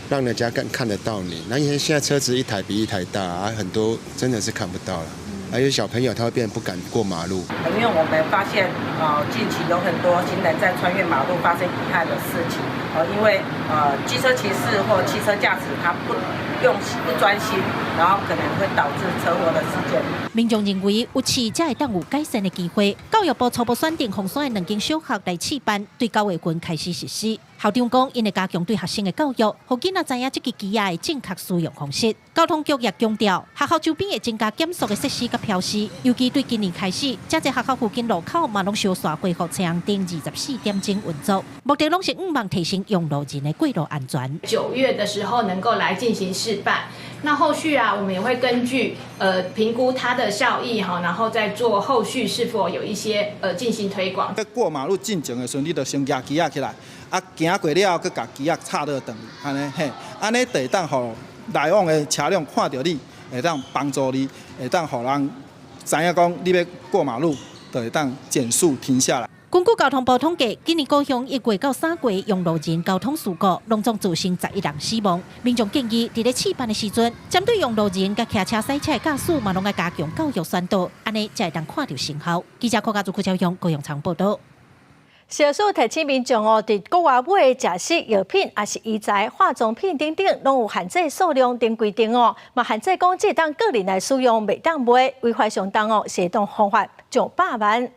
讓人家更看得到你。那因為現在車子一台比一台大啊，很多真的是看不到了。還有小朋友，他會變不敢過馬路。因為我們發現，近期有很多行人在穿越馬路發生遺憾的事情，因為機車騎士或汽車駕駛他不用不專心，然後可能會導致車禍的事件。民眾認為有試才會當有改善的機會。教育部初步選定鳳山的兩間小學來試辦，對9月份開始實施。校長講，𪜶會加強對學生的教育，予囡仔知影這支旗仔的正確使用方式。交通局也強調，學校周邊會增加減速的設施佮標示，尤其對今年開始，遮濟學校附近路口嘛攏相紲恢復青紅燈24點鐘運作，目的攏是向望提升用路人的過路安全。 9月的時候能夠來進行試辦，那後續啊，我們也會根據評估它的效益哈，然後再做後續是否有一些進行推廣。在過馬路進前的時陣，你就先舉旗仔起來，啊，行過了後，閣共旗仔插落轉去，按呢嘿，按呢就會當予來往的車輛看著你，會當幫助你，會當予人知影講你欲過馬路，就會當減速停下來。根據交通部統計，今年高雄1月到3月用路人交通事故，攏總造成11人死亡。民眾建議，佇咧試辦的時陣，針對用路人佮騎車賽車的駕駛，嘛攏愛加強教育宣導，按呢才會當看著成效。記者柯家祖、柯昭雄高雄場報導。小數提醒民眾哦，佇國外買的食食藥品，抑是醫材、化妝品等等，攏有限制數量等規定哦。嘛限制講，只當個人來使用，袂當賣，違法上重哦，是會當罰款上百萬。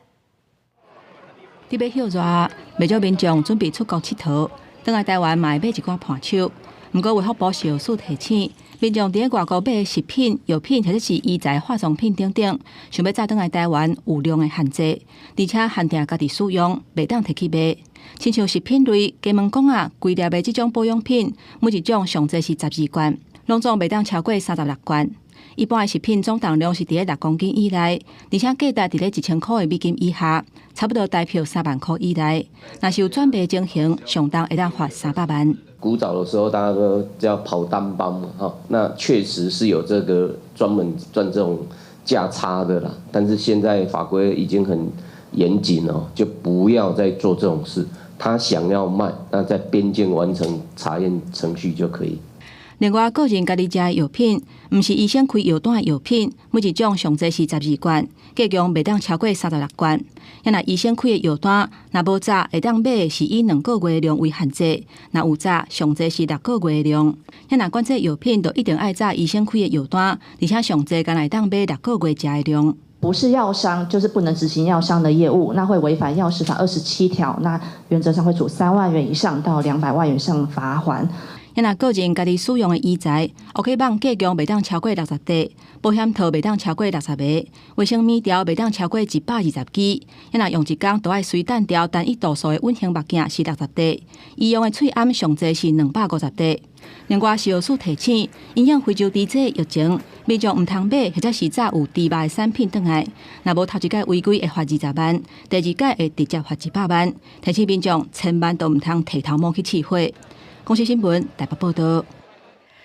佇欲歇熱，袂少民眾準備出國𨑨迌，轉來台灣嘛會買一寡伴手。毋過衛福部食藥署提醒，民眾佇咧外國買的食品、藥品或者是醫材、化妝品等等，想欲載轉來台灣有量的限制，而且限定家己使用，袂當提去賣。親像食品類、雞毛公仔、規粒的這種保養品，每一種上濟是12罐，攏總袂當超過36罐。一般的食品總重量是佇咧6公斤以內，而且價值佇咧1000箍的美金以下，差不多台票3萬箍以內。若是有轉賣情形，上重會當罰300萬。古早的時候，大家都叫跑單幫嘛，哈，那確實是有這個專門賺這種價差的啦。但是現在法規已經很嚴謹哦，就不要再做這種事。他想要賣，那在邊境完成查驗程序就可以。另外，個人家己食的藥品，毋是醫生開藥單的藥品，每一種上濟是12罐，計量袂當超過36罐。啊若醫生開的藥單，若無紮會當買的是以2個月量為限制，若有紮上濟是6個月量。啊若管制藥品，就一定愛紮醫生開的藥單，而且上濟干焦會當買六個月食的量。不是藥商，就是不能執行藥商的業務，那會違反藥師法27條，那原則上會處3萬元以上到200萬元以上罰鍰。若個人家己使用的醫材，烏溪蠓計量袂當超過60塊，保險套袂當超過60個，衛生棉條袂當超過120支。若用一工都愛隨彈調單一度數的隱形目鏡是60塊，醫用的喙罨上濟是250塊。另外，食藥署提醒，因應非洲豬瘟疫情，民眾毋通買或者是炸有豬肉的產品轉來。若無頭一擺違規會罰20萬，第二擺會直接罰100萬。提醒民眾千萬都毋通提頭毛去試貨。公視新聞台北報導。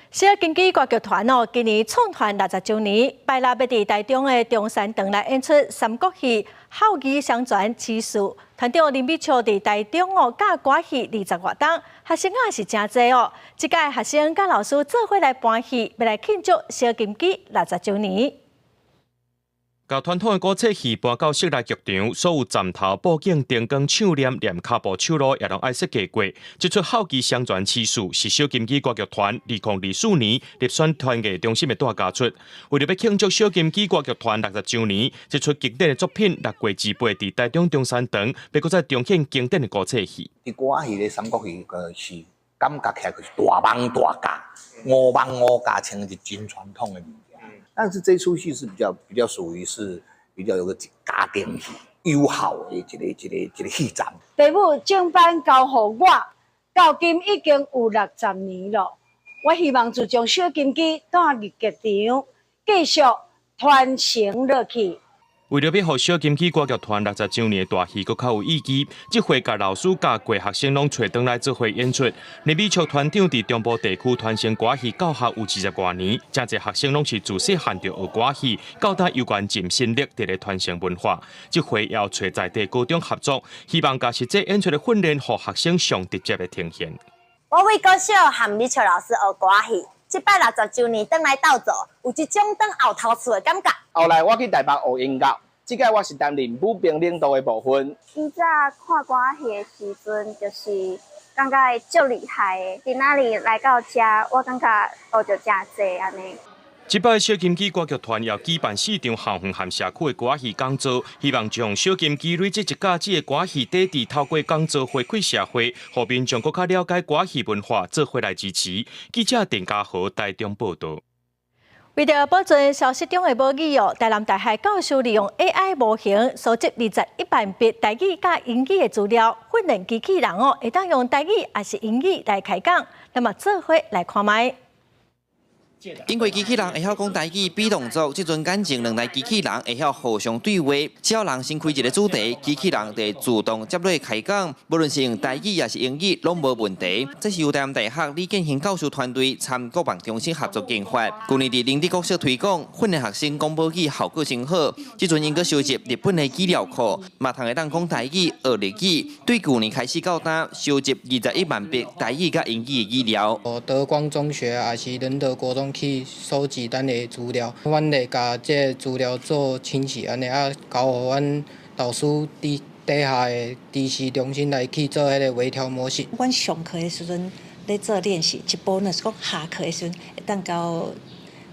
小金枝歌劇團哦，今年創團60週年，拜六欲佇台中的中山堂來演出三國戲《孝義雙全刺史》。團長林美笑佇台中哦教歌戲20外冬，學生仔是誠濟哦。這屆學生佮老師做伙來搬戲，欲來慶祝小金枝60週年。共傳統的古冊戲搬到室內劇場，所有站頭、布景、燈光、唱念、連跤步手路也攏愛設計過。這齣孝義雙全刺史是小金枝歌劇團2024年入選團藝中心的大家出。為著欲慶祝小金枝歌劇團60週年，這齣經典的作品6月28佇台中中山堂，欲閣再重現經典的古冊戲。佇歌仔戲咧，三國戲個是感覺起來就是大蠓大架，五蠓五架，穿是真傳統的物件。但是這齣戲是比較屬於是比較有個家庭戲、友好的一個戲站。父母正班交予我，到今已經有60年了。我希望自從小金枝轉入劇場，繼續傳承落去。為著欲予小金枝歌劇團60週年的大戲閣較有意義，這回共老師教過學生攏揣轉來做伙演出。林美笑團長佇中部地區傳承歌戲教學有20外年，誠濟學生攏是自細漢就學歌戲，到今猶原盡心力佇咧傳承文化。這回也揣在地高中合作，希望共實際演出的訓練，予學生上直接的呈現。我為國小和美笑老師學歌戲。這擺60週年轉來鬥做，有一種轉後頭厝的感覺。後來我去台北學音樂，這擺我是擔任舞兵領導的部分。以前看歌仔戲的時陣，就是感覺會足厲害的。今仔日來到遮，我感覺學著誠濟按呢。這擺小金枝歌劇團也舉辦四場校園和社區的歌戲講座，希望將小金枝累積一甲子的歌戲底蘊透過講座回饋社會，予民眾閣較了解歌戲文化，做伙來支持。記者鄧家豪台中報導。為著保存消失中的母語哦，台南大學教授利用 AI 模型收集21萬筆台語佮英語的資料，訓練機器人哦，會當用台語抑是英語來開講。那麼做伙來看覓。因為機器人會曉講台語、比動作，這陣眼前兩台機器人會曉互相對話。只要人先開一個主題，機器人就會自動接落開講，無論是用台語抑是英語，攏無問題。這是由台南大學李建興教授團隊參國防中心合作研發。舊年佇仁德國小推廣，訓練學生講母語效果真好。這陣𪜶閣收集日本的語料庫，嘛通會當講台語、學日語。對舊年開始到今，收集21萬筆台語佮英語的語料。德光中學抑是仁德國中去收集咱的資料，阮會共這个資料做清洗，按呢啊交予阮導師佇底下的知識中心來去做彼个微調模型。阮上課的時陣咧做練習，一步若是講下課的時陣會當佮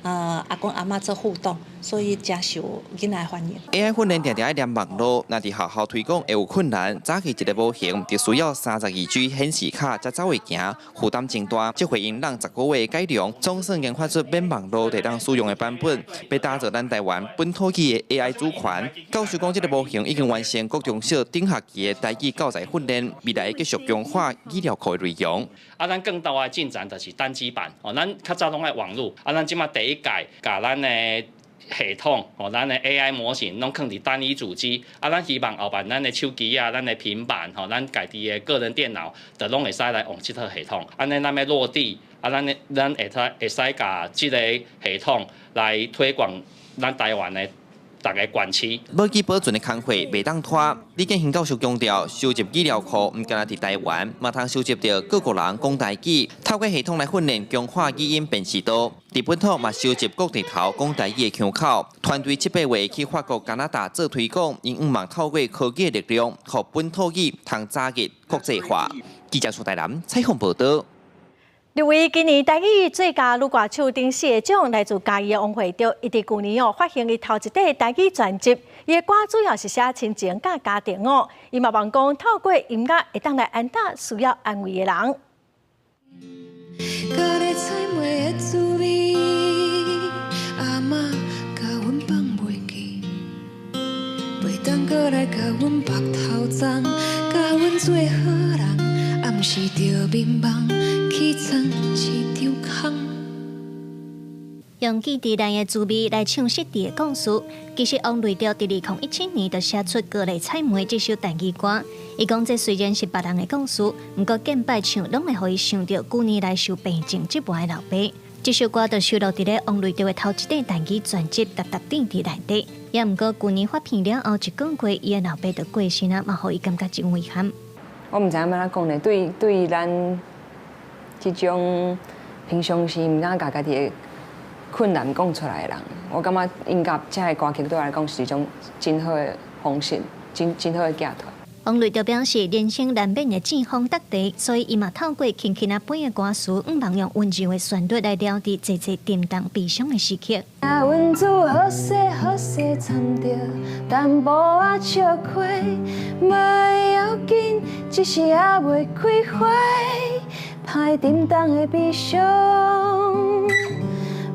阿公阿嬤做互動，所以誠受囡仔歡迎。 AI 訓練定定愛連網路，若佇學校推廣會有困難。早期一個模型就需要32 G 顯示卡才走會行，負擔真大。這回𪜶用10個月改良，總算研發出免網路就會當使用的版本，欲打造咱台灣本土語的 AI 主權。教授講，這個模型已經完成國中小頂學期的台語教材訓練，未來繼續強化語料庫的內容。啊，咱更大的進展就是單機版哦，咱較早攏愛網路，啊，咱這馬第一屆共咱的系統哦，咱的 AI 模型攏囥佇單一主機，啊，咱希望後擺咱的手機啊、咱的平板吼，咱家己的個人電腦，就攏會使來用這套系統。按呢，咱欲落地，啊，咱會使共這個系統來推廣咱台灣的逐个縣市。母語保存的工課袂當拖。李建興教授強調，收集語料庫毋干焦佇台灣，嘛通收集著各國人講台語，透過系統來訓練強化語音辨識度。佇本土嘛收集各地頭講台語的腔口。團隊7、8月去法國、加拿大做推廣，𪜶向望透過科技的力量，予本土語通早日國際化。記者蘇台南採訪報導。入圍今年台語最佳女歌手頂四个獎，來自嘉義的王惠卓，伊佇舊年哦發行伊頭一塊台語專輯，伊的歌主要是寫親情佮家庭哦，伊嘛望講透過音樂會當來安撫需要安慰的人。高麗菜糜的滋味，阿嬤共阮放袂記，袂當閣來共阮縛頭鬃，共阮做好人，暗時著眠夢去藏一張空。用記憶內的滋味來唱失智的故事。其實王瑞卓佇2017年就寫出《高麗菜糜》這首台語歌。伊講這雖然是別人的故事，毋過見擺唱攏會予伊想著舊年來受病症折磨的老爸。這首歌就收錄佇咧王瑞卓的頭一塊台語專輯《沓沓甜甜》內底。也毋過舊年發片了後一個月，伊的老爸就過身啊，嘛予伊感覺真遺憾。我毋知影欲按怎講呢，對咱這種平常時毋敢共家己的困難講出來的人，我感覺音樂這个歌曲對我來講是一種真好的方式，真好的寄託。王瑞卓表示，人生難免會見風觸地，所以伊嘛透過輕輕仔本的歌詞，向望用溫柔的旋律來療治濟濟沉重悲傷的時刻。阮子好勢好勢摻著淡薄仔笑虧，袂要緊，只是猶未開花，歹沉重的悲傷，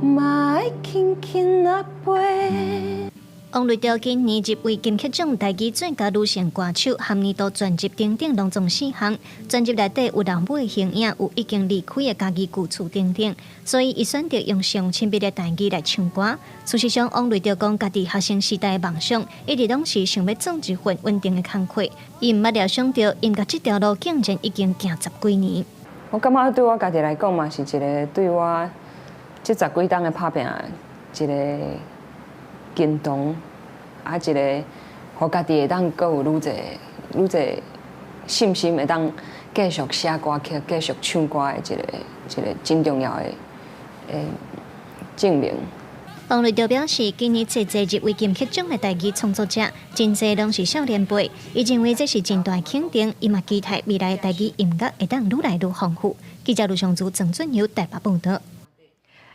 嘛愛輕輕仔飛。王瑞卓今年入圍金曲獎台語最佳女性歌手，含年度專輯等等，攏總四項。專輯內底有老母的形影，有已經離開的家己舊厝等等，所以伊選擇用上親密的台語來唱歌。事實上，王瑞卓講，家己學生時代的夢想，一直攏是想欲做一份穩定的工課。伊毋捌料想著音樂這條路竟然已經行十幾年。我感覺對我家己來講嘛，是一個對我這十幾冬的拍拚一個堅強，啊，一個予家己會當閣有愈濟愈濟信心，會當繼續寫歌曲、繼續唱歌的一個真重要的證明。王瑞卓表示，今年濟濟入圍金曲獎的台語創作者，真濟攏是少年輩。伊認為這是真大肯定，伊嘛期待未來台語音樂會當愈來愈豐富。記者盧尚祖、鄭俊友台北報導。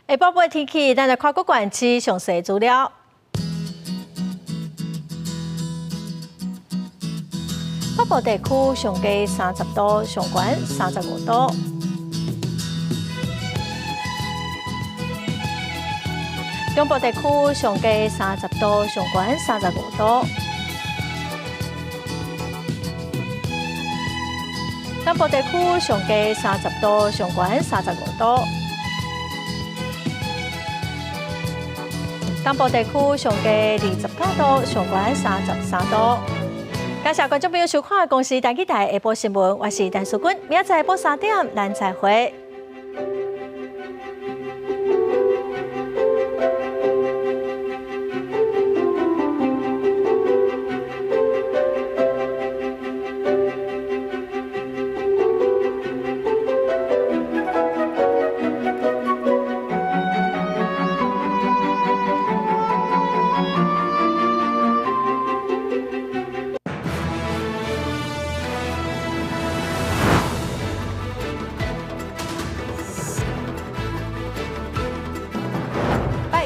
下晡晡天氣，咱來看各縣市詳細資料。北部地區上低30度，上懸35度。中部地區上低30度，上懸35度。南部地區上低30度，上懸35度。東部地區上低29度，上懸33度。感謝觀眾朋友收看《公視台語台下晡新聞》，我是陳淑君，明仔載下晡3點，咱再會。